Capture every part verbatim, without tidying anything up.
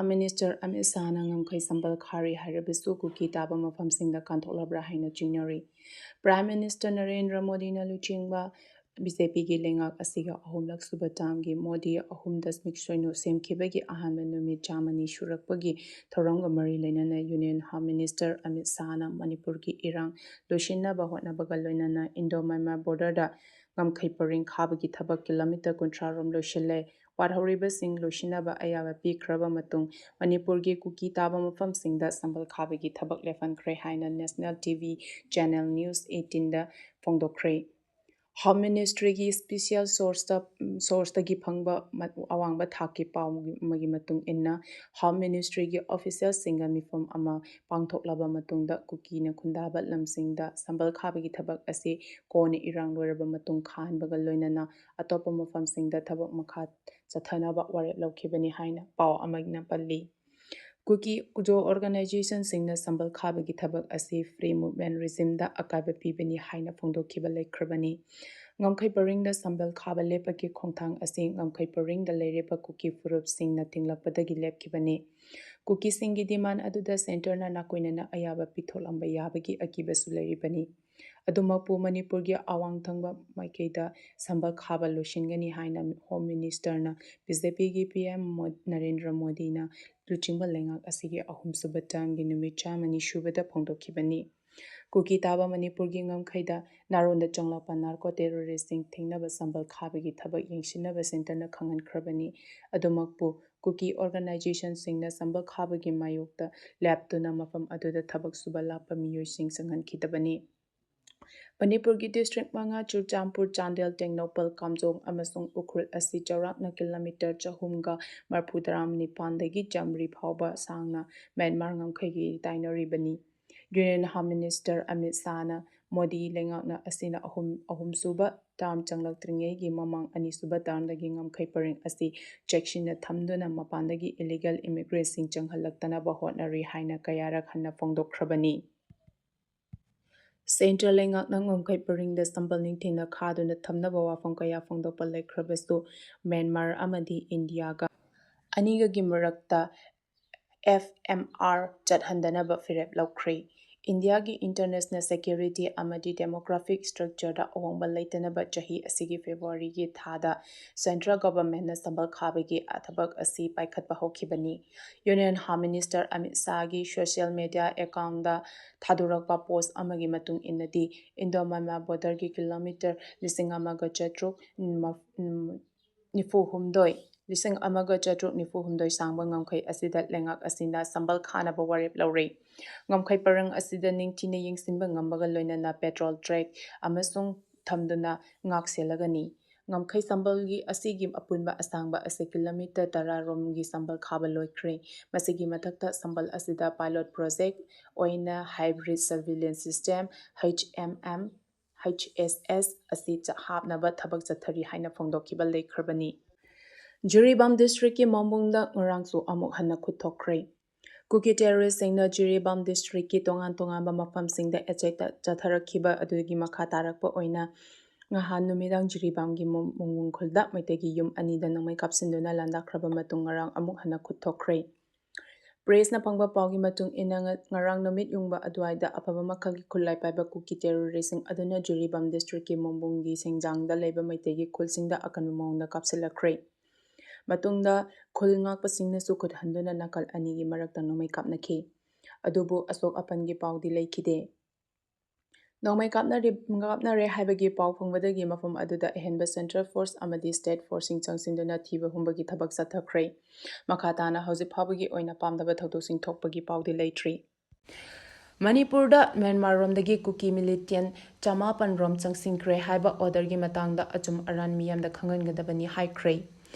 Minister Amit Shahꯅ ꯉꯝꯈꯩ ꯁꯝꯕꯜ ꯈꯥꯔꯤ ꯍꯥꯏꯔꯕꯁꯨ ꯀꯨꯀꯤ ꯇꯥꯕ ꯃꯐꯝꯁꯤꯡꯗ ꯀꯥꯟꯊꯣꯛꯂꯕ꯭ꯔꯥ ꯍꯥꯏꯅ ꯆꯤꯡꯅꯔꯤ꯫ Prime Minister ꯅꯔꯦꯟꯗ꯭ꯔ ꯃꯣꯗꯤꯅ ꯂꯨꯆꯤꯡꯕ B J Pꯒꯤ ꯂꯩꯉꯥꯛ ꯑꯁꯤꯒ ꯑꯍꯨꯝꯂꯛ ꯁꯨꯕ termꯒꯤ ꯃꯣꯗꯤ ꯑꯍꯨꯝ ꯗꯁꯃꯤꯛ ꯁꯣꯏꯅꯣ ꯁꯦꯝꯈꯤꯕꯒꯤ ꯑꯍꯥꯟꯕ ꯅꯨꯃꯤꯠ ꯆꯥꯝꯃꯅꯤ ꯁꯨꯔꯛꯄꯒꯤ ꯊꯧꯔꯝꯒ ꯃꯔꯤ ꯂꯩꯅꯅ Union Home Minister Amit Shahꯅ ꯃꯅꯤꯄꯨꯔꯒꯤ ꯏꯔꯥꯡ ꯂꯣꯏꯁꯤꯟꯅꯕ ꯍꯣꯠꯅꯕꯒ ꯂꯣꯏꯅꯅ Indo-Myanmar borderꯗ ꯉꯝꯈꯩ ꯄꯔꯤꯡ ꯈꯥꯕꯒꯤ ꯊꯕꯛ kilometre ꯀꯨꯟꯊ꯭ꯔꯥ ꯔꯣꯝ ꯂꯣꯏꯁꯤꯜꯂꯦ꯫ ꯋꯥꯠꯍꯧꯔꯤꯕꯁꯤꯡ ꯂꯣꯏꯁꯤꯟꯅꯕ ꯑꯌꯥꯕ ꯄꯤꯈ꯭ꯔꯕ ꯃꯇꯨꯡ ꯃꯅꯤꯄꯨꯔꯒꯤ ꯀꯨꯀꯤ ꯇꯥꯕ ꯃꯐꯝꯁꯤꯡꯗ ꯁꯝꯕꯜ ꯈꯥꯕꯒꯤ ꯊꯕꯛ ꯂꯦꯞꯍꯟꯈ꯭ꯔꯦ ꯍꯥꯏꯅ National T V channel News eighteenꯗ ꯐꯣꯡꯗꯣꯛꯈ꯭ꯔꯦ꯫ Home Ministryꯒꯤ special sourceꯇ, sourceꯇꯒꯤ ꯐꯪꯕ ꯃ-, ꯑꯋꯥꯡꯕ ꯊꯥꯛꯀꯤ ꯄꯥꯎ ꯑꯃꯒꯤ ꯃꯇꯨꯡ ꯏꯟꯅ, Home Ministryꯒꯤ officialꯁꯤꯡꯒ ꯃꯤꯐꯝ ꯑꯃ ꯄꯥꯡꯊꯣꯛꯂꯕ ꯃꯇꯨꯡꯗ ꯀꯨꯀꯤꯅ ꯈꯨꯟꯗꯥꯕ ꯂꯝꯁꯤꯡꯗ ꯁꯝꯕꯜ ꯈꯥꯕꯒꯤ ꯊꯕꯛ ꯑꯁꯤ ꯀꯣꯟꯅ ꯏꯔꯥꯡ ꯂꯣꯏꯔꯕ ꯃꯇꯨꯡ ꯈꯥꯍꯟꯕꯒ ꯂꯣꯏꯅꯅ ꯑꯇꯣꯞꯄ ꯃꯐꯝꯁꯤꯡꯗ ꯊꯕꯛ ꯃꯈꯥ ꯆꯠꯊꯅꯕ ꯋꯥꯔꯦꯞ ꯂꯧꯈꯤꯕꯅꯤ ꯍꯥꯏꯅ ꯄꯥꯎ ꯑꯃꯅ ꯄꯜꯂꯤ꯫ ꯀꯨꯀꯤ ꯖꯣ organisationꯁꯤꯡꯅ ꯁꯝꯕꯜ ꯈꯥꯕꯒꯤ ꯊꯕꯛ ꯑꯁꯤ free movement regimeꯗ ꯑꯀꯥꯏꯕ ꯄꯤꯕꯅꯤ ꯍꯥꯏꯅ ꯐꯣꯡꯗꯣꯛꯈꯤꯕ ꯂꯩꯈ꯭ꯔꯕꯅꯤ꯫ ꯉꯝꯈꯩ ꯄꯔꯤꯡꯗ ꯁꯝꯕꯜ ꯈꯥꯕ ꯂꯦꯞꯄꯒꯤ ꯈꯣꯡꯊꯥꯡ ꯑꯁꯤ ꯉꯝꯈꯩ ꯄꯔꯤꯡꯗ ꯂꯩꯔꯤꯕ ꯀꯨꯀꯤ ꯐꯨꯔꯨꯞꯁꯤꯡꯅ ꯊꯤꯡꯂꯛꯄꯗꯒꯤ ꯂꯦꯞꯈꯤꯕꯅꯤ꯫ ꯀꯨꯀꯤꯁꯤꯡꯒꯤ demand ꯑꯗꯨꯗ centreꯅ ꯅꯥꯀꯣꯏꯅꯅ ꯑꯌꯥꯕ ꯄꯤꯊꯣꯛꯂꯝꯕ ꯌꯥꯕꯒꯤ ꯑꯀꯤꯕꯁꯨ ꯂꯩꯔꯤꯕꯅꯤ꯫ ꯑꯗꯨꯃꯛꯄꯨ ꯃꯅꯤꯄꯨꯔꯒꯤ ꯑꯋꯥꯡ ꯊꯪꯕ ꯃꯥꯏꯀꯩꯗ ꯁꯝꯕꯜ ꯈꯥꯕ ꯂꯣꯏꯁꯤꯟꯒꯅꯤ ꯍꯥꯏꯅ Home Ministerꯅ B J Pꯒꯤ P M ꯃꯣ-, ꯅꯔꯦꯟꯗ꯭ꯔ ꯃꯣꯗꯤꯅ ꯂꯨꯆꯤꯡꯕ ꯂꯩꯉꯥꯛ ꯑꯁꯤꯒꯤ ꯑꯍꯨꯝꯁꯨꯕ termꯒꯤ ꯅꯨꯃꯤꯠ ꯆꯥꯝꯃꯅꯤ ꯁꯨꯕꯗ ꯐꯣꯡꯗꯣꯛꯈꯤꯕꯅꯤ꯫ ꯀꯨꯀꯤ ꯇꯥꯕ ꯃꯅꯤꯄꯨꯔꯒꯤ ꯉꯝꯈꯩꯗ ꯅꯥꯔꯣꯟꯗ ꯆꯪꯂꯛꯄ narco terroristꯁꯤꯡ ꯊꯤꯡꯅꯕ ꯁꯝꯕꯜ ꯈꯥꯕꯒꯤ ꯊꯕꯛ ꯌꯦꯡꯁꯤꯟꯅꯕ centreꯅ ꯈꯪꯍꯟꯈ꯭ꯔꯕꯅꯤ꯫ ꯑꯗꯨꯃꯛꯄꯨ ꯀꯨꯀꯤ organisationꯁꯤꯡꯅ ꯁꯝꯕꯜ ꯈꯥꯕꯒꯤ ꯃꯥꯌꯣꯛꯇ ꯂꯦꯞꯇꯨꯅ ꯃꯐꯝ ꯑꯗꯨꯗ ꯊꯕꯛ ꯁꯨꯕ ꯂꯥꯛꯄ ꯃꯤꯑꯣꯏꯁꯤꯡ ꯆꯪꯍꯟꯈꯤꯗꯕꯅꯤ꯫ ꯃꯅꯤꯄꯨꯔꯒꯤ district ꯃꯉꯥ, ꯆꯨꯔꯆꯥꯟꯄꯨꯔ, ꯆꯥꯟꯗꯦꯜ, ꯇꯦꯡꯅꯧꯄꯜ, ꯀꯥꯝꯖꯣꯡ ꯑꯃꯁꯨꯡ ꯎꯈ꯭ꯔꯨꯜ ꯑꯁꯤ ꯆꯥꯎꯔꯥꯛꯅ kilometre ꯆꯍꯨꯝꯒ ꯃꯔꯐꯨ ꯇꯔꯥ ꯅꯤꯄꯥꯟꯗꯒꯤ ꯆꯥꯃꯔꯤ ꯐꯥꯎꯕ ꯁꯥꯡꯅ ꯃ꯭ꯌꯥꯟꯃꯥꯔ ꯉꯝꯈꯩꯒꯤ ꯇꯥꯏꯅꯔꯤꯕꯅꯤ꯫ Union Home Minister ꯑꯃꯤꯠ ꯁꯥꯍꯅ ꯃꯣꯗꯤ ꯂꯩꯉꯥꯛꯅ ꯑꯁꯤꯅ ꯑꯍꯨꯝ, ꯑꯍꯨꯝꯁꯨꯕ term ꯆꯪꯂꯛꯇ꯭ꯔꯤꯉꯩꯒꯤ ꯃꯃꯥꯡ ꯑꯅꯤꯁꯨꯕ termꯗꯒꯤ ꯉꯝꯈꯩ ꯄꯔꯤꯡ ꯑꯁꯤ ꯆꯦꯛꯁꯤꯟꯅ ꯊꯝꯗꯨꯅ ꯃꯄꯥꯟꯗꯒꯤ illegal immigrantꯁꯤꯡ ꯆꯪꯍꯜꯂꯛꯇꯅꯕ ꯍꯣꯠꯅꯔꯤ ꯍꯥꯏꯅ ꯀꯌꯥꯔꯛ ꯍꯟꯅ ꯐꯣꯡꯗꯣꯛꯈ꯭ꯔꯕꯅꯤ꯫ Centre ꯂꯩꯉꯥꯛꯅ ꯉꯝꯈꯩ ꯄꯔꯤꯡꯗ ꯁꯝꯕꯜ ꯅꯤꯡꯊꯤꯅ ꯈꯥꯗꯨꯅ ꯊꯝꯅꯕ ꯋꯥꯐꯝ ꯀꯌꯥ ꯐꯣꯡꯗꯣꯛꯄ ꯂꯩꯈ꯭ꯔꯕꯁꯨ, ꯃ꯭ꯌꯥꯟꯃꯥꯔ ꯑꯃꯗꯤ ꯏꯟꯗꯤꯌꯥꯒ ꯑꯅꯤꯒꯒꯤ ꯃꯔꯛꯇ F M R ꯆꯠꯍꯟꯗꯅꯕ ꯐꯤꯔꯦꯞ ꯂꯧꯈ꯭ꯔꯦ꯫ ꯏꯟꯗꯤꯌꯥꯒꯤ international security ꯑꯃꯗꯤ demographic structureꯗ ꯑꯍꯣꯡꯕ ꯂꯩꯇꯅꯕ ꯆꯍꯤ ꯑꯁꯤꯒꯤ ꯐꯦꯕ꯭ꯔꯨꯋꯥꯔꯤꯒꯤ ꯊꯥꯗ central governmentꯅ ꯁꯝꯕꯜ ꯈꯥꯕꯒꯤ ꯊꯕꯛ ꯑꯁꯤ ꯄꯥꯏꯈꯠꯄ ꯍꯧꯈꯤꯕꯅꯤ꯫ Union Home Minister Amit ꯁꯥꯍꯒꯤ social media accountꯗ ꯊꯥꯗꯣꯔꯛꯄ post ꯑꯃꯒꯤ ꯃꯇꯨꯡ ꯏꯟꯅꯗꯤ, Indo-Myanmar borderꯒꯤ kilometre ꯂꯤꯁꯤꯡ ꯑꯃꯒ ꯆꯥꯇ꯭ꯔꯨꯛ ꯅꯤꯐꯨ ꯍꯨꯝꯗꯣꯏ, ꯂꯤꯁꯤꯡ ꯑꯃꯒ ꯆꯥꯇ꯭ꯔꯨꯛ ꯅꯤꯐꯨ ꯍꯨꯝꯗꯣꯏ ꯁꯥꯡꯕ ꯉꯝꯈꯩ ꯑꯁꯤꯗ ꯂꯩꯉꯥꯛ ꯑꯁꯤꯅ ꯁꯝꯕꯜ ꯈꯥꯅꯕ ꯋꯥꯔꯦꯞ ꯂꯧꯔꯦ꯫ ꯉꯝꯈꯩ ꯄꯔꯤꯡ ꯑꯁꯤꯗ ꯅꯤꯡꯊꯤꯅ ꯌꯦꯡꯁꯤꯟꯕ ꯉꯝꯕꯒ ꯂꯣꯏꯅꯅ patrol track ꯑꯃꯁꯨꯡ ꯊꯝꯗꯨꯅ ꯉꯥꯛ ꯁꯦꯜꯂꯒꯅꯤ꯫ ꯉꯝꯈꯩ ꯁꯝꯕꯜꯒꯤ ꯑꯁꯤꯒꯤ ꯑꯄꯨꯟꯕ ꯑꯁꯥꯡꯕ ꯑꯁꯤ kilometre ꯇꯔꯥ ꯔꯣꯝꯒꯤ ꯁꯝꯕꯜ ꯈꯥꯕ ꯂꯣꯏꯈ꯭ꯔꯦ꯫ ꯃꯁꯤꯒꯤ ꯃꯊꯛꯇ ꯁꯝꯕꯜ ꯑꯁꯤꯗ pilot project ꯑꯣꯏꯅ hybrid surveillance system, H M M, H S S, ꯑꯁꯤ ꯆ-, ꯍꯥꯞꯅꯕ ꯊꯕꯛ ꯆꯠꯊꯔꯤ ꯍꯥꯏꯅ ꯐꯣꯡꯗꯣꯛꯈꯤꯕ ꯂꯩꯈ꯭ꯔꯕꯅꯤ꯫ ꯖꯤꯔꯤꯕꯥꯝ districtꯀꯤ ꯃꯣꯡꯕꯨꯡꯗ ꯉꯔꯥꯡꯁꯨ ꯑꯃꯨꯛ ꯍꯟꯅ ꯈꯨꯠ ꯊꯣꯛꯈ꯭ꯔꯦ꯫ ꯀꯨꯀꯤ terroristꯁꯤꯡꯅ ꯖꯤꯔꯤꯕꯥꯝ districtꯀꯤ ꯇꯣꯉꯥꯟ ꯇꯣꯉꯥꯟꯕ ꯃꯐꯝꯁꯤꯡꯗ attack ꯆꯠꯊꯔꯛꯈꯤꯕ ꯑꯗꯨꯒꯤ ꯃꯈꯥ ꯇꯥꯔꯛꯄ ꯑꯣꯏꯅ ꯉꯍꯥꯟ ꯅꯨꯃꯤꯗꯥꯡ ꯖꯤꯔꯤꯕꯥꯝꯒꯤ ꯃꯣ-, ꯃꯣꯡꯕꯨꯡ ꯈꯨꯜꯗ ꯃꯩꯇꯩꯒꯤ ꯌꯨꯝ ꯑꯅꯤꯗ ꯅꯣꯡꯃꯩ ꯀꯥꯞꯁꯤꯟꯗꯨꯅ ꯂꯥꯟꯗꯥꯈ꯭ꯔꯕ ꯃꯇꯨꯡ ꯉꯔꯥꯡ ꯑꯃꯨꯛ ꯍꯟꯅ ꯈꯨꯠ ꯊꯣꯛꯈ꯭ꯔꯦ꯫ Pressꯅ ꯐꯪꯕ ꯄꯥꯎꯒꯤ ꯃꯇꯨꯡ ꯏꯟꯅ, ꯉ-, ꯉꯔꯥꯡ ꯅꯨꯃꯤꯠ ꯌꯨꯡꯕ ꯑꯗꯨꯋꯥꯏꯗ ꯑꯐꯕ ꯃꯈꯜꯒꯤ ꯈꯨꯠꯂꯥꯏ ꯄꯥꯏꯕ ꯀꯨꯀꯤ terroristꯁꯤꯡ ꯑꯗꯨꯅ ꯖꯤꯔꯤꯕꯥꯝ districtꯀꯤ ꯃꯣꯡꯕꯨꯡꯒꯤ ꯁꯦꯡꯖꯥꯡꯗ ꯂꯩꯕ ꯃꯩꯇꯩꯒꯤ ꯈꯨꯜꯁꯤꯡꯗ ꯑꯀꯟꯕ ꯃꯑꯣꯡꯗ ꯀꯥꯞꯁꯤꯜꯂꯛꯈ꯭ꯔꯦ꯫ ꯃꯇꯨꯡꯗ ꯈꯨꯜ ꯉꯥꯛꯄꯁꯤꯡꯅꯁꯨ ꯈꯨꯠ ꯍꯟꯗꯨꯅ ꯅꯥꯀꯜ ꯑꯅꯤꯒꯤ ꯃꯔꯛꯇ ꯅꯣꯡꯃꯩ ꯀꯥꯞꯅꯈꯤ꯫ ꯑꯗꯨꯕꯨ ꯑꯁꯣꯛ ꯑꯄꯟꯒꯤ ꯄꯥꯎꯗꯤ ꯂꯩꯈꯤꯗꯦ꯫ ꯅꯣꯡꯃꯩ ꯀꯥꯞꯅꯔꯤ-, ꯀꯥꯞꯅꯔꯦ ꯍꯥꯏꯕꯒꯤ ꯄꯥꯎ ꯐꯪꯕꯗꯒꯤ ꯃꯐꯝ ꯑꯗꯨꯗ ꯑꯍꯦꯟꯕ central force ꯑꯃꯗꯤ state forceꯁꯤꯡ ꯆꯪꯁꯤꯟꯗꯨꯅ ꯊꯤꯕ ꯍꯨꯝꯕꯒꯤ ꯊꯕꯛ ꯆꯠꯊꯈ꯭ꯔꯦ꯫ ꯃꯈꯥ ꯇꯥꯅ ꯍꯧꯖꯤꯛ ꯐꯥꯎꯕꯒꯤ ꯑꯣꯏꯅ ꯄꯥꯝꯗꯕ ꯊꯧꯗꯣꯛꯁꯤꯡ ꯊꯣꯛꯄꯒꯤ ꯄꯥꯎꯗꯤ ꯂꯩꯇ꯭ꯔꯤ꯫ ꯃꯅꯤꯄꯨꯔꯗ ꯃ꯭ꯌꯥꯟꯃꯥꯔꯔꯣꯝꯗꯒꯤ ꯀꯨꯀꯤ militant ꯆꯃꯥꯄꯟ ꯔꯣꯝ ꯆꯪꯁꯤꯟꯈ꯭ꯔꯦ ꯍꯥꯏꯕ orderꯒꯤ ꯃꯇꯥꯡꯗ ꯑꯆꯨꯝ ꯑꯔꯥꯟ ꯃꯤꯌꯥꯝꯗ ꯈꯪꯍꯟꯒꯗꯕꯅꯤ ꯍꯥꯏꯈ꯭ꯔꯦ꯫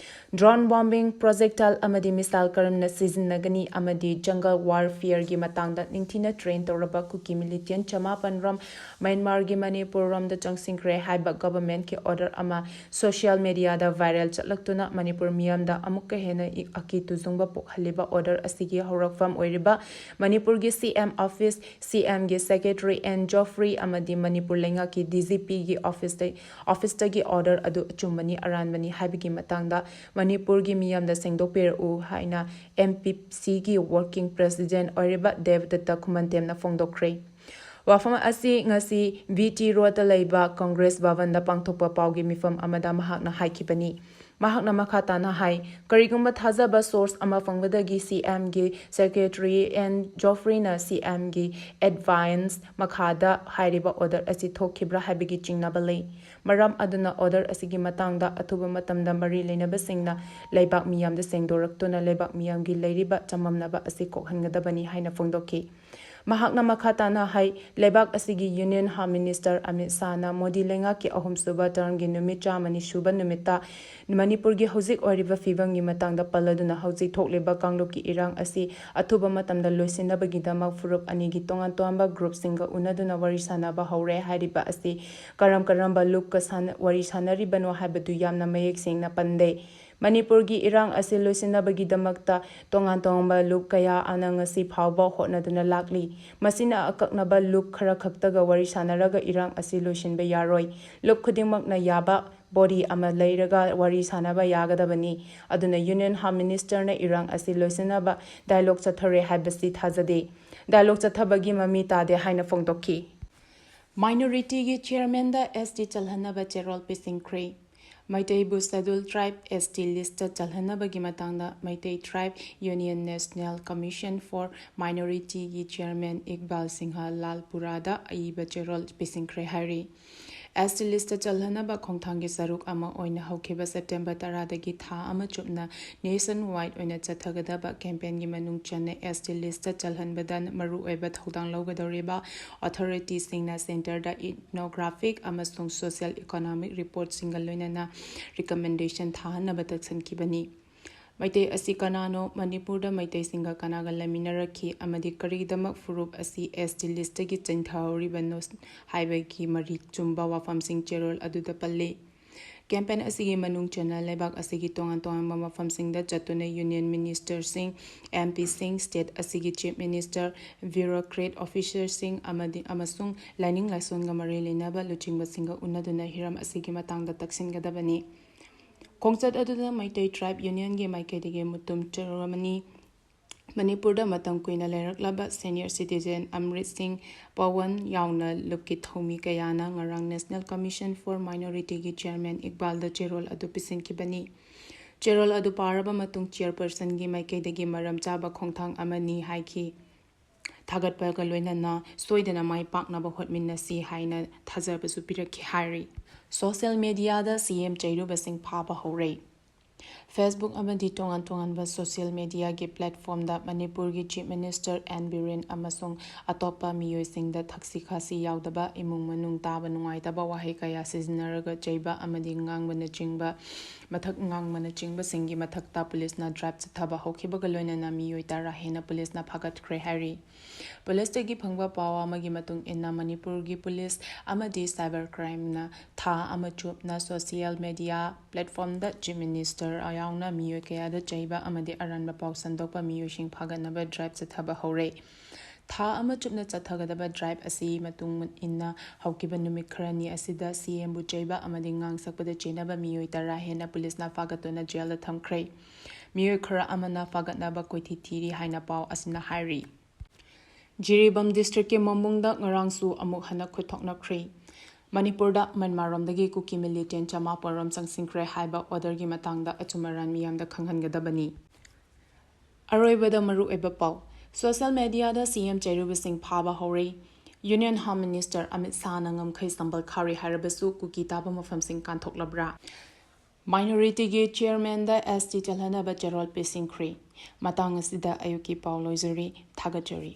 Drone bombing, projectile ꯑꯃꯗꯤ missile ꯀꯔꯝꯅ ꯁꯤꯖꯤꯟꯅꯒꯅꯤ ꯑꯃꯗꯤ jungle warfareꯒꯤ ꯃꯇꯥꯡꯗ ꯅꯤꯡꯊꯤꯅ train ꯇꯧꯔꯕ ꯀꯨꯀꯤ militant ꯆꯃꯥꯄꯟ ꯔꯣꯝ ꯃ꯭ꯌꯥꯟꯃꯥꯔꯒꯤ ꯃꯅꯤꯄꯨꯔ ꯔꯣꯝꯗ ꯆꯪꯁꯤꯟꯈ꯭ꯔꯦ ꯍꯥꯏꯕ governmentꯀꯤ order ꯑꯃ social mediaꯗ viral ꯆꯠꯂꯛꯇꯨꯅ ꯃꯅꯤꯄꯨꯔ ꯃꯤꯌꯥꯝꯗ ꯑꯃꯨꯛꯀ ꯍꯦꯟꯅ ꯏ-, ꯑꯀꯤ ꯇꯨꯖꯨꯡꯕ ꯄꯣꯛꯍꯜꯂꯤꯕ order ꯑꯁꯤꯒꯤ ꯍꯧꯔꯛꯐꯝ ꯑꯣꯏꯔꯤꯕ ꯃꯅꯤꯄꯨꯔꯒꯤ C M office, C Mꯒꯤ secretary N Geoffrey ꯑꯃꯗꯤ ꯃꯅꯤꯄꯨꯔ ꯂꯩꯉꯥꯛꯀꯤ D G Pꯒꯤ officeꯇ officeꯇꯒꯤ order ꯑꯗꯨ ꯑꯆꯨꯝꯕꯅꯤ ꯑꯔꯥꯟꯕꯅꯤ ꯍꯥꯏꯕꯒꯤ ꯃꯇꯥꯡꯗ ꯃꯅꯤꯄꯨꯔꯒꯤ ꯃꯤꯌꯥꯝꯗ ꯁꯦꯡꯗꯣꯛꯄꯤꯔꯛꯎ ꯍꯥꯏꯅ ꯑꯦꯝ ꯄꯤ ꯁꯤꯒꯤ ꯋꯥꯔꯀꯤꯡ ꯄ꯭ꯔꯦꯁꯤꯗꯦꯟꯠ ꯑꯣꯏꯔꯤꯕ ꯗꯦꯕꯗꯠꯇ ꯈꯨꯃꯟꯇꯦꯝꯅ ꯐꯣꯡꯗꯣꯛꯈ꯭ꯔꯦ꯫ ꯋꯥꯐꯝ ꯑꯁꯤ ꯉꯁꯤ ꯚꯤ ꯇꯤ ꯔꯣꯗꯇ ꯂꯩꯕ ꯀꯪꯒ꯭ꯔꯦꯁ ꯚꯕꯟꯗ ꯄꯥꯡꯊꯣꯛꯄ ꯄꯥꯎꯒꯤ ꯃꯤꯐꯝ ꯑꯃꯗ ꯃꯍꯥꯛꯅ ꯍꯥꯏꯈꯤꯕꯅꯤ꯫ ꯃꯍꯥꯛꯅ ꯃꯈꯥ ꯇꯥꯅ ꯍꯥꯏ, ꯀꯔꯤꯒꯨꯝꯕ ꯊꯥꯖꯕ ꯁꯣꯔꯁ ꯑꯃ ꯐꯪꯕꯗꯒꯤ ꯁꯤ ꯑꯦꯝꯒꯤ ꯁꯦꯀ꯭ꯔꯦꯇꯔꯤ ꯑꯦꯟ ꯖꯣꯐ꯭ꯔꯤꯅ ꯁꯤ ꯑꯦꯝꯒꯤ ꯑꯦꯗꯚꯥꯏꯁ ꯃꯈꯥꯗ ꯍꯥꯏꯔꯤꯕ ꯑꯣꯔꯗꯔ ꯑꯁꯤ ꯊꯣꯛꯈꯤꯕ꯭ꯔꯥ ꯍꯥꯏꯕꯒꯤ ꯆꯤꯡꯅꯕ ꯂꯩ꯫ ꯃꯔꯝ ꯑꯗꯨꯅ ꯑꯣꯔꯗꯔ ꯑꯁꯤꯒꯤ ꯃꯇꯥꯡꯗ ꯑꯊꯨꯕ ꯃꯇꯝꯗ ꯃꯔꯤ ꯂꯩꯅꯕꯁꯤꯡꯅ ꯂꯩꯕꯥꯛ ꯃꯤꯌꯥꯝꯗ ꯁꯦꯡꯗꯣꯔꯛꯇꯨꯅ ꯂꯩꯕꯥꯛ ꯃꯤꯌꯥꯝꯒꯤ ꯂꯩꯔꯤꯕ ꯆꯃꯝꯅꯕ ꯑꯁꯤ ꯀꯣꯛꯍꯟꯒꯗꯕꯅꯤ ꯍꯥꯏꯅ ꯐꯣꯡꯗꯣꯛꯈꯤ꯫ ꯃꯍꯥꯛꯅ ꯃꯈꯥ ꯇꯥꯅ ꯍꯥꯏ, ꯂꯩꯕꯥꯛ ꯑꯁꯤꯒꯤ ꯌꯨꯅꯤꯌꯟ ꯍꯣꯝ ꯃꯤꯅꯤꯁꯇꯔ ꯑꯃꯤꯠ ꯁꯥꯍꯅ ꯃꯣꯗꯤ ꯂꯩꯉꯥꯛꯀꯤ ꯑꯍꯨꯝꯁꯨꯕ ꯇꯔꯝꯒꯤ ꯅꯨꯃꯤꯠ ꯆꯥꯝꯃꯅꯤ ꯁꯨꯕ ꯅꯨꯃꯤꯠꯇ ꯃꯅꯤꯄꯨꯔꯒꯤ ꯍꯧꯖꯤꯛ ꯑꯣꯏꯔꯤꯕ ꯐꯤꯕꯝꯒꯤ ꯃꯇꯥꯡꯗ ꯄꯜꯂꯗꯨꯅ ꯍꯧꯖꯤꯛ ꯊꯣꯛꯂꯤꯕ ꯀꯥꯡꯂꯨꯞꯀꯤ ꯏꯔꯥꯡ ꯑꯁꯤ ꯑꯊꯨꯕ ꯃꯇꯝꯗ ꯂꯣꯏꯁꯤꯟꯅꯕꯒꯤꯗꯃꯛ ꯐꯨꯔꯨꯞ ꯑꯅꯤꯒꯤ ꯇꯣꯉꯥꯟ ꯇꯣꯉꯥꯟꯕ ꯒ꯭ꯔꯨꯞꯁꯤꯡꯒ ꯎꯅꯗꯨꯅ ꯋꯥꯔꯤ ꯁꯥꯅꯕ ꯍꯧꯔꯦ ꯍꯥꯏꯔꯤꯕ ꯑꯁꯤ ꯀꯔꯝ ꯀꯔꯝꯕ ꯂꯨꯞꯀ ꯁꯥꯟꯅ-, ꯋꯥꯔꯤ ꯁꯥꯅꯔꯤꯕꯅꯣ ꯍꯥꯏꯕꯗꯨ ꯌꯥꯝꯅ ꯃꯌꯦꯛ ꯁꯦꯡꯅ ꯄꯟꯗꯦ꯫ ꯃꯅꯤꯄꯨꯔꯒꯤ ꯏꯔꯥꯡ ꯑꯁꯤ ꯂꯣꯏꯁꯤꯟꯅꯕꯒꯤꯗꯃꯛꯇ ꯇꯣꯉꯥꯟ ꯇꯣꯉꯥꯟꯕ ꯂꯨꯞ ꯀꯌꯥ ꯑꯃꯅ ꯉꯁꯤ ꯐꯥꯎꯕ ꯍꯣꯠꯅꯗꯨꯅ ꯂꯥꯛꯂꯤ꯫ ꯃꯁꯤꯅ ꯑꯀꯛꯅꯕ ꯂꯨꯞ ꯈꯔ ꯈꯛꯇꯒ ꯋꯥꯔꯤ ꯁꯥꯅꯔꯒ ꯏꯔꯥꯡ ꯑꯁꯤ ꯂꯣꯏꯁꯤꯟꯕ ꯌꯥꯔꯣꯏ꯫ ꯂꯨꯞ ꯈꯨꯗꯤꯡꯃꯛꯅ ꯌꯥꯕ ꯕꯣꯗꯤ ꯑꯃ ꯂꯩꯔꯒ ꯋꯥꯔꯤ ꯁꯥꯅꯕ ꯌꯥꯒꯗꯕꯅꯤ꯫ ꯑꯗꯨꯅ ꯌꯨꯅꯤꯌꯟ ꯍꯣꯝ ꯃꯤꯅꯤꯁꯇꯔꯅ ꯏꯔꯥꯡ ꯑꯁꯤ ꯂꯣꯏꯁꯤꯟꯅꯕ ꯗꯥꯏꯂꯣꯒ ꯆꯠꯊꯔꯦ ꯍꯥꯏꯕꯁꯤ ꯊꯥꯖꯗꯦ꯫ ꯗꯥꯏꯂꯣꯒ ꯆꯠꯊꯕꯒꯤ ꯃꯃꯤ ꯇꯥꯗꯦ ꯍꯥꯏꯅ ꯐꯣꯡꯗꯣꯛꯈꯤ꯫ ꯃꯥꯏꯅꯣꯔꯤꯇꯤꯒꯤ ꯆꯤꯌꯔꯃꯦꯟꯗ ꯑꯦꯁ ꯇꯤ ꯆꯜꯍꯟꯅꯕ ꯆꯦꯔꯣꯜ ꯄꯤꯁꯤꯟꯈ꯭ꯔꯦ꯫ ꯃꯩꯇꯩꯕꯨ schedule tribe, S T, list ꯆꯜꯍꯟꯅꯕꯒꯤ ꯃꯇꯥꯡꯗ Meitei tribe union national commission for ꯃꯥꯏꯅꯣꯔꯤꯇꯤꯒꯤ ꯆꯤꯌꯔꯃꯦꯟ ꯏꯛꯕꯥꯜ ꯁꯤꯡꯍ ꯂꯥꯜꯄꯨꯔꯥꯗ ꯑꯏꯕ ꯆꯦꯔꯣꯜ ꯄꯤꯁꯤꯟꯈ꯭ꯔꯦ ꯍꯥꯏꯔꯤ꯫ ꯑꯦꯁ ꯇꯤ ꯂꯤꯁꯇ ꯆꯜꯍꯟꯅꯕ ꯈꯣꯡꯊꯥꯡꯒꯤ ꯁꯔꯨꯛ ꯑꯃ ꯑꯣꯏꯅ ꯍꯧꯈꯤꯕ ꯁꯦꯞꯇꯦꯝꯕꯔ ꯇꯔꯥꯗꯒꯤ ꯊꯥ ꯑꯃ ꯆꯨꯞꯅ ꯅꯦꯁꯟ ꯋꯥꯏꯗ ꯑꯣꯏꯅ ꯆꯠꯊꯒꯗꯕ ꯀꯦꯝꯄꯦꯟꯒꯤ ꯃꯅꯨꯡ ꯆꯟꯅ ꯑꯦꯁ ꯇꯤ ꯂꯤꯁꯇ ꯆꯜꯍꯟꯕꯗ ꯃꯔꯨꯑꯣꯏꯕ ꯊꯧꯗꯥꯡ ꯂꯧꯒꯗꯧꯔꯤꯕ ꯑꯣꯊꯣꯔꯤꯇꯤꯁꯤꯡꯅ ꯁꯦꯟꯇꯔꯗ ꯏꯊꯅꯣꯒ꯭ꯔꯥꯐꯤꯛ ꯑꯃꯁꯨꯡ ꯁꯣꯁꯤꯌꯦꯜ ꯏꯀꯣꯅꯣꯃꯤꯛ ꯔꯤꯄꯣꯔꯠꯁꯤꯡꯒ ꯂꯣꯏꯅꯅ ꯔꯤꯀꯃꯦꯟꯗꯦꯁꯟ ꯊꯥꯍꯟꯅꯕ ꯇꯛꯁꯤꯟꯈꯤꯕꯅꯤ꯫ ꯃꯩꯇꯩ ꯑꯁꯤ ꯀꯅꯥꯅꯣ, ꯃꯅꯤꯄꯨꯔꯗ ꯃꯩꯇꯩꯁꯤꯡꯒ ꯀꯅꯥꯒ ꯂꯩꯃꯤꯟꯅꯔꯛꯈꯤ ꯑꯃꯗꯤ ꯀꯔꯤꯒꯤꯗꯃꯛ ꯐꯨꯔꯨꯞ ꯑꯁꯤ ꯑꯦꯁ ꯇꯤ ꯂꯤꯁꯇꯒꯤ ꯆꯤꯡꯊꯍꯧꯔꯤꯕꯅꯣ ꯍꯥꯏꯕꯒꯤ ꯃꯔꯤꯛ ꯆꯨꯝꯕ ꯋꯥꯐꯝꯁꯤꯡ ꯆꯦꯔꯣꯜ ꯑꯗꯨꯗ ꯄꯜꯂꯤ꯫ ꯀꯦꯝꯄꯦꯟ ꯑꯁꯤꯒꯤ ꯃꯅꯨꯡ ꯆꯟꯅ ꯂꯩꯕꯥꯛ ꯑꯁꯤꯒꯤ ꯇꯣꯉꯥꯟ ꯇꯣꯉꯥꯟꯕ ꯃꯐꯝꯁꯤꯡꯗ ꯆꯠꯇꯨꯅ ꯌꯨꯅꯤꯌꯟ ꯃꯤꯅꯤꯁꯇꯔꯁꯤꯡ, ꯑꯦꯝ ꯄꯤꯁꯤꯡ, ꯁ꯭ꯇꯦꯠ ꯑꯁꯤꯒꯤ ꯆꯤꯐ ꯃꯤꯅꯤꯁꯇꯔ, ꯕ꯭ꯌꯨꯔꯣꯀ꯭ꯔꯦꯠ ꯑꯣꯐꯤꯁꯔꯁꯤꯡ ꯑꯃꯗꯤ, ꯑꯃꯁꯨꯡ ꯂꯥꯏꯅꯤꯡ ꯂꯥꯏꯁꯣꯟꯒ ꯃꯔꯤ ꯂꯩꯅꯕ ꯂꯨꯆꯤꯡꯕꯁꯤꯡꯒ ꯎꯅꯗꯨꯅ ꯍꯤꯔꯝ ꯑꯁꯤꯒꯤ ꯃꯇꯥꯡꯗ ꯇꯛꯁꯤꯟꯒꯗꯕꯅꯤ꯫ ꯈꯣꯡꯆꯠ ꯑꯗꯨꯗ ꯃꯩꯇꯩ ꯇ꯭ꯔꯥꯏꯕ ꯌꯨꯅꯤꯌꯟꯒꯤ ꯃꯥꯏꯀꯩꯗꯒꯤ ꯃꯨꯇꯨꯝ ꯆꯔꯨꯔꯃꯅꯤ꯫ ꯃꯅꯤꯄꯨꯔꯗ ꯃꯇꯝ ꯀꯨꯏꯅ ꯂꯩꯔꯛꯂꯕ ꯁꯦꯅꯤꯌꯔ ꯁꯤꯇꯤꯖꯦꯟ ꯑꯃ꯭ꯔꯤꯠ ꯁꯤꯡ ꯄꯋꯟ ꯌꯥꯎꯅ ꯂꯨꯞꯀꯤ ꯊꯧꯃꯤ ꯀꯌꯥꯅ ꯉꯔꯥꯡ National Commission for Minority ꯒꯤ ꯆꯤꯌꯔꯃꯦꯟ ꯏꯛꯕꯥꯜꯗ ꯆꯦꯔꯣꯜ ꯑꯗꯨ ꯄꯤꯁꯤꯟꯈꯤꯕꯅꯤ꯫ ꯆꯦꯔꯣꯜ ꯑꯗꯨ ꯄꯥꯔꯕ ꯃꯇꯨꯡ ꯆꯤꯌꯔꯄꯔꯁꯟꯒꯤ ꯃꯥꯏꯀꯩꯗꯒꯤ ꯃꯔꯝ ꯆꯥꯕ ꯈꯣꯡꯊꯥꯡ ꯑꯃꯅꯤ ꯍꯥꯏꯈꯤ꯫ ꯊꯥꯒꯠꯄꯒ ꯂꯣꯏꯅꯅ ꯁꯣꯏꯗꯅ ꯃꯥꯏ ꯄꯥꯛꯅꯕ ꯍꯣꯠꯃꯤꯟꯅꯁꯤ ꯍꯥꯏꯅ ꯊꯥꯖꯕꯁꯨ ꯄꯤꯔꯛꯈꯤ ꯍꯥꯏꯔꯤ꯫ ꯁꯣꯁꯤꯌꯦꯜ ꯃꯦꯗꯤꯌꯥꯗ ꯁꯤ ꯑꯦꯝ ꯆꯩꯔꯨꯕꯁꯤꯡ ꯐꯥꯕ ꯍꯧꯔꯦ꯫ Facebook ꯑꯃꯗꯤ ꯇꯣꯉꯥꯟ ꯇꯣꯉꯥꯟꯕ ꯁꯣꯁꯤꯌꯦꯜ ꯃꯦꯗꯤꯌꯥꯒꯤ ꯄ꯭ꯂꯦꯠꯐꯣꯝꯗ ꯃꯅꯤꯄꯨꯔꯒꯤ ꯆꯤꯐ ꯃꯤꯅꯤꯁꯇꯔ ꯑꯦꯟ ꯕꯤꯔꯦꯟ ꯑꯃꯁꯨꯡ ꯑꯇꯣꯞꯄ ꯃꯤꯑꯣꯏꯁꯤꯡꯗ ꯊꯛꯁꯤ ꯈꯥꯁꯤ ꯌꯥꯎꯗꯕ, ꯏꯃꯨꯡ ꯃꯅꯨꯡ ꯇꯥꯕ ꯅꯨꯡꯉꯥꯏꯇꯕ ꯋꯥꯍꯩ ꯀꯌꯥ ꯁꯤꯖꯤꯟꯅꯔꯒ ꯆꯩꯕ ꯑꯃꯗꯤ ꯉꯥꯡꯕꯅꯆꯤꯡꯕ ꯃꯊꯛ ꯉꯥꯡꯕꯅꯆꯤꯡꯕꯁꯤꯡꯒꯤ ꯃꯊꯛꯇ ꯄꯨꯂꯤꯁꯅ ꯗ꯭ꯔꯥꯏꯕ ꯆꯠꯊꯕ ꯍꯧꯈꯤꯕꯒ ꯂꯣꯏꯅꯅ ꯃꯤꯑꯣꯏ ꯇꯔꯥ ꯍꯦꯟꯅ ꯄꯨꯂꯤꯁꯅ ꯐꯥꯒꯠꯈ꯭ꯔꯦ ꯍꯥꯏꯔꯤ꯫ ꯄꯨꯂꯤꯁꯇꯒꯤ ꯐꯪꯕ ꯄꯥꯎ ꯑꯃꯒꯤ ꯃꯇꯨꯡ ꯏꯟꯅ ꯃꯅꯤꯄꯨꯔꯒꯤ ꯄꯨꯂꯤꯁ ꯑꯃꯗꯤ ꯁꯥꯏꯕꯔ ꯀ꯭ꯔꯥꯏꯝꯅ ꯊꯥ ꯑꯃ ꯆꯨꯞꯅ ꯁꯣꯁꯤꯌꯦꯜ ꯃꯦꯗꯤꯌꯥ ꯄ꯭ꯂꯦꯠꯐꯣꯝꯗ ꯆꯤꯐ ꯃꯤꯅꯤꯁꯇꯔ ꯌꯥꯎꯅ ꯃꯤꯑꯣꯏ ꯀꯌꯥꯗ ꯆꯩꯕ ꯑꯃꯗꯤ ꯑꯔꯥꯟꯕ ꯄꯥꯎ ꯁꯟꯗꯣꯛꯄ ꯃꯤꯑꯣꯏꯁꯤꯡ ꯐꯥꯒꯠꯅꯕ ꯗ꯭ꯔꯥꯏꯕ ꯆꯠꯊꯕ ꯍꯧꯔꯦ꯫ ꯊꯥ ꯑꯃ ꯆꯨꯞꯅ ꯆꯠꯊꯒꯗꯕ ꯗ꯭ꯔꯥꯏꯕ ꯑꯁꯤ ꯃꯇꯨꯡ ꯏꯟꯅ ꯍꯧꯈꯤꯕ ꯅꯨꯃꯤꯠ ꯈꯔꯅꯤ ꯑꯁꯤꯗ ꯁꯤ ꯑꯦꯝꯕꯨ ꯆꯩꯕ ꯑꯃꯗꯤ ꯉꯥꯡ ꯁꯛꯄꯗ ꯆꯦꯟꯅꯕ ꯃꯤꯑꯣꯏ ꯇꯔꯥ ꯍꯦꯟꯅ ꯄꯨꯂꯤꯁꯅ ꯐꯥꯒꯠꯇꯨꯅ ꯖꯦꯜꯗ ꯊꯝꯈ꯭ꯔꯦ꯫ ꯃꯤꯑꯣꯏ ꯈꯔ ꯑꯃꯅ ꯐꯥꯒꯠꯅꯕ ꯀꯣꯏꯊꯤ ꯊꯤꯔꯤ ꯍꯥꯏꯅ ꯄꯥꯎ ꯑꯁꯤꯅ ꯍꯥꯏꯔꯤ꯫ ꯖꯤꯔꯤꯕꯥꯝ ꯗꯤꯁꯇ꯭ꯔꯤꯛꯀꯤ ꯃꯣꯡꯕꯨꯡꯗ ꯉꯔꯥꯡꯁꯨ ꯑꯃꯨꯛ ꯍꯟꯅ ꯈꯨꯠ ꯊꯣꯛꯅꯈ꯭ꯔꯦ꯫ ꯃꯅꯤꯄꯨꯔꯗ ꯃ꯭ꯌꯥꯟꯃꯥꯔꯔꯣꯝꯗꯒꯤ ꯀꯨꯀꯤ ꯃꯤꯂꯤꯇꯦꯟ ꯆꯃꯥꯄꯜ ꯔꯣꯝ ꯆꯪꯁꯤꯟꯈ꯭ꯔꯦ ꯍꯥꯏꯕ ꯑꯣꯔꯗꯔꯒꯤ ꯃꯇꯥꯡꯗ ꯑꯆꯨꯝ ꯑꯔꯥꯟ ꯃꯤꯌꯥꯝꯗ ꯈꯪꯍꯟꯒꯗꯕꯅꯤ꯫ ꯑꯔꯣꯏꯕꯗ ꯃꯔꯨꯑꯣꯏꯕ ꯄꯥꯎ꯫ ꯁꯣꯁꯤꯌꯦꯜ ꯃꯦꯗꯤꯌꯥꯗ ꯁꯤ ꯑꯦꯝ ꯆꯩꯔꯨꯕꯁꯤꯡ ꯐꯥꯕ ꯍꯧꯔꯦ꯫ ꯌꯨꯅꯤꯌꯟ ꯍꯣꯝ ꯃꯤꯅꯤꯁꯇꯔ ꯑꯃꯤꯠ ꯁꯥꯍꯅ ꯉꯝꯈꯩ ꯁꯝꯕꯜ ꯈꯥꯔꯤ ꯍꯥꯏꯔꯕꯁꯨ ꯀꯨꯀꯤ ꯇꯥꯕ ꯃꯐꯝꯁꯤꯡ ꯀꯥꯟꯊꯣꯛꯂꯕ꯭ꯔꯥ? ꯃꯥꯏꯅꯣꯔꯤꯇꯤꯒꯤ ꯆꯤꯌꯔꯃꯦꯟꯗ ꯑꯦꯁ ꯇꯤ ꯆꯜꯍꯟꯅꯕ ꯆꯦꯔꯣꯜ ꯄꯤꯁꯤꯟꯈ꯭ꯔꯦ꯫ ꯃꯇꯥꯡ ꯑꯁꯤꯗ ꯑꯌꯨꯛꯀꯤ ꯄꯥꯎ ꯂꯣꯏꯖꯔꯤ꯫ ꯊꯥꯒꯠꯆꯔꯤ꯫